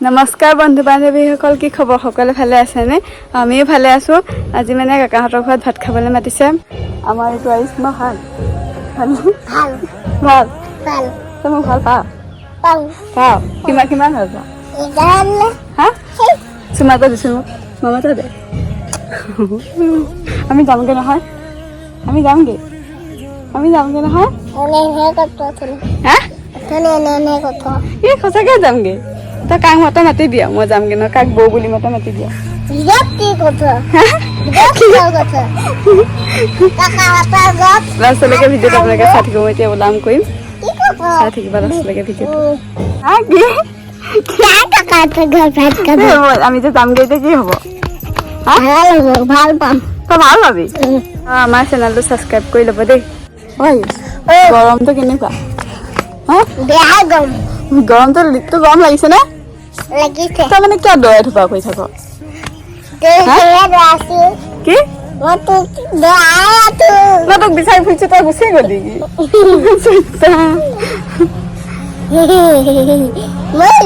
নমস্কাৰ বন্ধু বান্ধৱীসকল, কি খবৰ? সকলোৱে ভালে আছেনে? আমিও ভালে আছোঁ। আজি মানে কাকাহঁতৰ ঘৰত ভাত খাবলৈ মাতিছে। আমাৰ এইটো আহিছে। মই ভাল ভাল। ভাল। ভাল। ভাল। তই মোক ভাল পাওঁ? পাওঁ। পাওঁ? কিমান কিমান ভাল পাওঁ? এইকাৰণে। হা, চুমা এটা দিছোঁ মোক। মামা এটা দে। আমি যামগৈ নহয়, আমি যামগৈ, আমি যামগৈ নহয়। এনেহে কথা। হা? এনে কথা। এই সঁচাকৈ যামগৈ। তই কাক মাতা মাতি দিয়া, মই যামগৈ নহয়। কাক বৌ বুলি মাতা মাতি দিয়া। বিৰাট কি কথা, বিৰাট কি কথা, কাকাহঁতৰ ঘৰত। লাষ্টলৈকে ভিডিঅ'টো আপোনালোকে চাই থাকিব। মই এতিয়া ওলাম কৰিম। কি কথা? চাই থাকিবা লাষ্টলৈকে ভিডিঅ'টো। হা, কি? কাকাহঁতৰ ঘৰত ভাত খাব। এই আমি যে যামগৈ এতিয়া, কি হ'ব? ভাল হ'ব, ভাল পাম। তই ভাল পাবি? অ, আমাৰ চেনেলটো ছাবস্ক্ৰাইব কৰি ল'ব দেই। ঐ, গৰমটো কেনেকুৱা? হা? বেয়া গম। গৰমটো, তোৰ গৰম লাগিছে নে? লাগিছে। তই মানে কিয় দৌৰাই থোপা কৰি থাক? তোৰ আছো। কি? মই তোক দৌৰাই আছো। মই তোক বিচাৰি ফুৰিছো, তই গুচি গ'লি কি? মই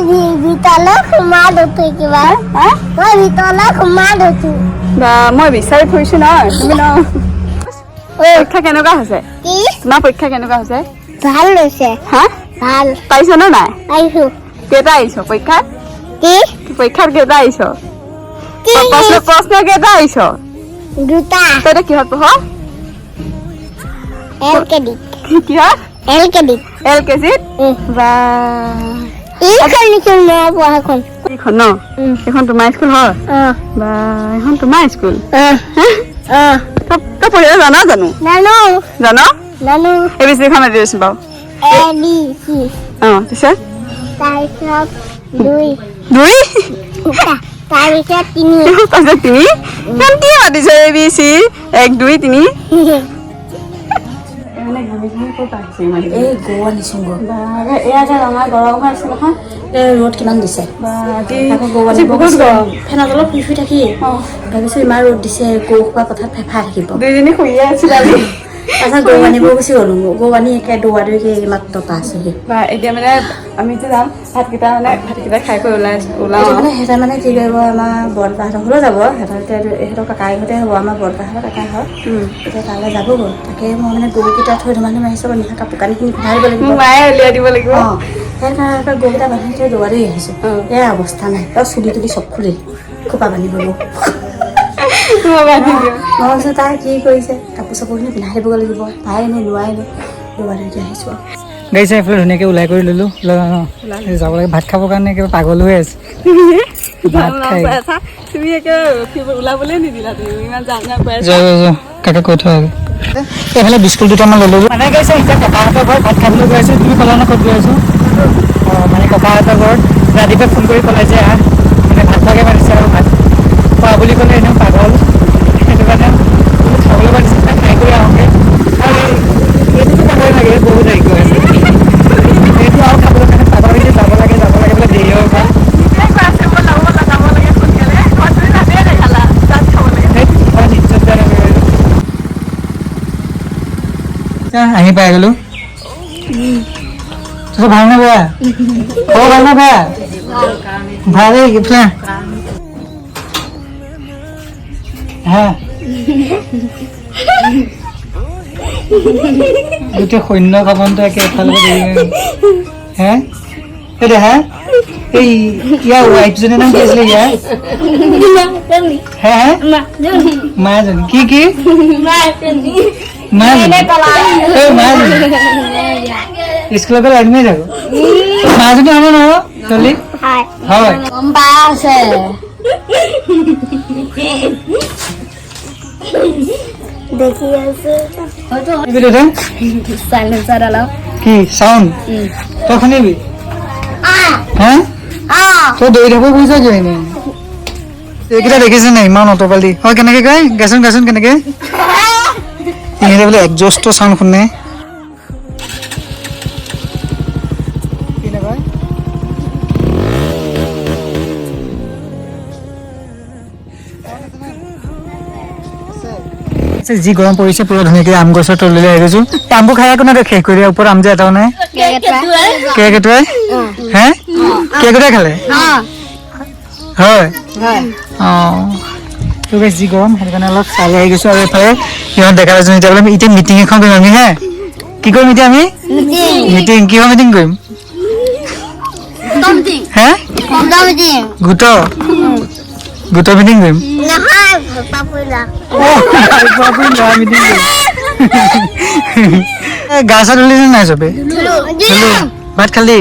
ভিতৰলৈ সোমাই লৈছো কিবা। হা? মই ভিতৰলৈ সোমাই লৈছো। বা, মই বিচাৰি ফুৰিছো নহয়, তুমি ন। পৰীক্ষা কেনেকুৱা হৈছে? কি? তোমাৰ পৰীক্ষা কেনেকুৱা হৈছে? ভাল হৈছে। হা? ভাল। পাইছ নে নাই? পাইছো। কেইটা আহিছ পৰীক্ষাত? কি? পৰীক্ষাত কেইটা আহিছ? কি? প্ৰশ্ন কেইটা আহিছ? দুটা। তই এতিয়া কিহত পঢ়? L K D. কিহত? L K D. এল কেজিত? বা। এইখন লিখিম মই পঢ়াখন। এইখন ন? এইখন তোমাৰ স্কুল হয়? অ। বা, এইখন তোমাৰ স্কুল? অ অ। তই পঢ়িব জান জানো? নানো। জান? নানো। এ বি চিখন মাতি দেচোন বাৰু। A B C. অ, পিছত? তাৰপিছত দুই। দুই। তাৰপিছত তিনি। তাৰপিছত তিনি। কেনেকে মাতিছ? এ বি চি, এক দুই তিনি। এই গৰু আনিছোঁ, গৰু। এয়া যে ৰঙা গৰম হৈ আছে নহয়। এই ৰ'দ কিমান দিছে। বা, আজি আকৌ গৰু আজি আনিব বহুত গৈছোঁ। গৰম। ফেনৰ তলত শুই শুই থাকি ভাবিছোঁ ইমান ৰ'দ দিছে, গৰু সোপা পথাৰত ফেফাই থাকিব। দুইজনী শুইয়ে আছিল আজি। তাৰপিছত গৰু আনিব গুচি গ'লো। গৰু আনি একে দৌৰা দৌৰিকে এইমাত্ৰ পাইছোহি। বা, এতিয়া মানে আমি যে যাম, ভাতকেইটা মানে ভাতকেইটা খাই কৰি ওলাই ওলাওঁ। এতিয়া মানে সিহঁতে মানে কি কৰিব, আমাৰ বৰদেউতাহঁতৰ ঘৰলৈ যাব। সিহঁতৰ এতিয়া ইহঁতৰ কাকাই ঘৰতে হ'ব, আমাৰ বৰদেউতাহঁতৰ কাকাই ঘৰ। এতিয়া তালৈ যাবগৈ। তাকে মই মানে গৰুকেইটা থৈ ধুমা ধুম আহিছোঁ। নিশা কাপোৰ কানিখিনি পিন্ধাই দিব লাগিব। মোক মায়ে উলিয়াই দিব লাগিব। অঁ, সেইকাৰণে গৰুকেইটা বান্ধি থৈ দৌৰা দৌৰি আহিছোঁ। এয়া অৱস্থা নাই। তই চুলি তুলি চব খুলি খোপা বান্ধিব। মই বান্ধি দিম। মই ভাবিছোঁ তাই কি কৰিছে, কাপোৰ চাপোৰখিনি পিন্ধাই দিবগৈ লাগিব। তাই এনেই নোৱাৰিলে, দৌৰা দৌৰিকে আহিছোঁ আৰু। গাড়ী চাই এইফালে ধুনীয়াকৈ ওলাই কৰি ল'লোঁ ন। এই যাব লাগে ভাত খাবৰ কাৰণে, কিবা পাগল হৈ আছে ভাত খাই। তুমি একে ৰখিব ওলাবলৈ নিদিলা, তুমি ইমান যাম যাম কৈ আছা। যোৱা যোৱা যোৱা, কাকা কৈ থৈ আগে। এইফালে বিস্কুট দুটামান ল'লোঁ। মানে গৈছে এতিয়া ককাহঁতৰ ঘৰত ভাত খাবলৈ গৈ আছোঁ। তুমি ক'লা ন ক'ত গৈ আছোঁ? অঁ, মানে ককাহঁতৰ ঘৰত ৰাতিপুৱা ফোন কৰি ক'লে যে আহ, মানে ভাত খোৱাকৈ মাতিছে। আৰু ভাত খোৱা বুলি ক'লে এনেও পাগল, সেইটো কাৰণে বোলো খাবলৈ মাতিছে, তাত খাই কৰি আহোঁগৈ। আৰু এইটোতো পাগল লাগে, বহুত হেৰি গৈ আছে এইটো। আৰু খাবলৈ কাৰণে পাগল হৈছে, যাব লাগে যাব লাগে বোলে, দেৰি হৈ গ'ল। নিজে কৈ আছে ব'লা ব'লা, যাব লাগে সোনকালে। ঘৰত তুমি ভাতেই নাখালা, তাত খাব লাগে। সেই ঘৰত ইজ্জত বেয়া লাগে। আহি পাই গ'লো। তোৰ ভাল নে বেয়া? খবৰ ভাল নে বেয়া? ভালেই। এইফালে হা, গোটেই সৈন্য কাবনটো একে এফালে হে। এই দে হা, এই ইয়াৰ ৱাইফজনীৰ নাম কি আছিলে ইয়াৰ? হে হে, মাজনী। কি কি মাজনী? এই মাজনী স্কুলৰ পৰা লাইন মাৰি থাকো। মাজনী হয়নে নহয় চলি? হয়। গম পাই আছে। দেখি আছে। চাইলেঞ্চাৰ অলপ। কি চাউণ্ড তই শুনিবি? হে, তই দৌৰি থাকিব বুজিছ কিয় এনেই? এইকেইটা দেখিছে নাই ইমান অতপালি হয়, কেনেকে গায়? গাচোন গাচোন, কেনেকে ইহঁতে বোলে একজষ্ট চাউণ্ড শুনে। কি নকয়? যি গৰম পৰিছে, পুৰা ধুনীয়াকে আম গছৰ তললৈ আহি গৈছো। এই আমবোৰ খাই একো নাই, শেষ কৰি দিয়া। ওপৰত আম যে এটাও নাই। কেৰ্কেটুৱাই হে, কেৰ্কেটুৱাই খালে। হয়। অঁ, তো গাইছ, যি গৰম, সেইটো কাৰণে অলপ চাই আহি গৈছোঁ। আৰু এইফালে ইহঁত ডেকা এজনী। এতিয়া বোলে এতিয়া মিটিং এখন কৰিম আমি। হে, কি কৰিম এতিয়া আমি? মিটিং। কিহৰ মিটিং কৰিম হে? গোটৰ, গোটৰ মিটিং কৰিম। নহয়, পাপুলা। ল'ৰা মিটিং কৰিম। গা চা ধুলি নে নাই? চবে ধুলো। ভাত খালি?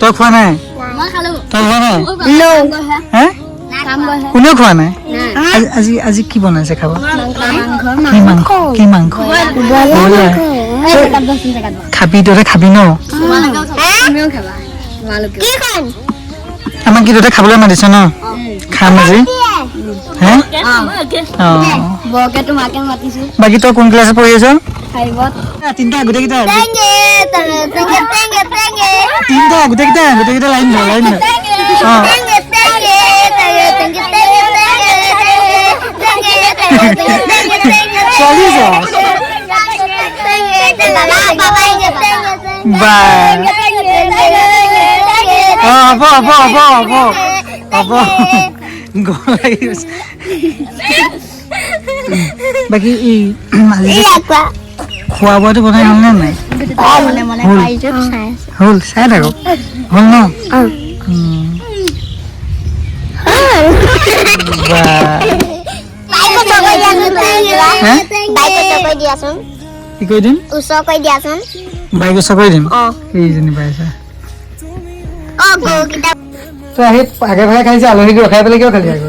তই খোৱা নাই? তই খোৱা নাই? হে, কোনেও খোৱা নাই? আজি কি বনাইছে খাব? কি মাংস? কি মাংস? ব্ৰইলাৰ। খাবি? তহঁতে খাবি ন? আমাক কি তহঁতে খাবলৈ মাতিছ ন? খাম আজি হে। অঁ, বাকী তই কোন ক্লাছত পঢ়ি আছ? তিনিটা, গোটেইকেইটা, তিনিটা, গোটেইকেইটা, গোটেইকেইটা। লাইন ধৰ, লাইন ধৰ। অঁ, ছোৱালী যা। বা, অঁ, হ'ব হ'ব হ'ব হ'ব হ'ব, গৰম লাগি গৈছে। বাকী এই আজি যে খোৱা বোৱাটো বনাই হ'ল নে নাই? হ'ল, হ'ল। চাই থাকক, হ'ল ন? বা, হে? কি কৰি দিম? ওচৰ কৰি দিয়াচোন। বাইক ওচৰ কৰি দিম। এইজনী পাইছা। অ, গৰুকেইটা। তই আহি আগে ভাগে খাইছে, আলহীক ৰখাই পেলাই কিয় খালি আকৌ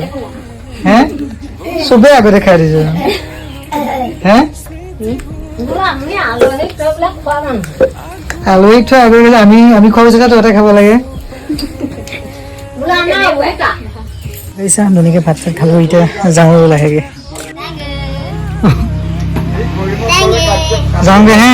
হে? চবেই আগতে খাই দিছে হে। আলহীক থৈ আগতে খাইছে। আমি খোৱাৰ পিছতে তহঁতে খাব লাগে। বুজিছা, ধুনীয়াকে ভাত চাত খালো, এতিয়া যাওঁ লাহেকে, যাওঁগে হে।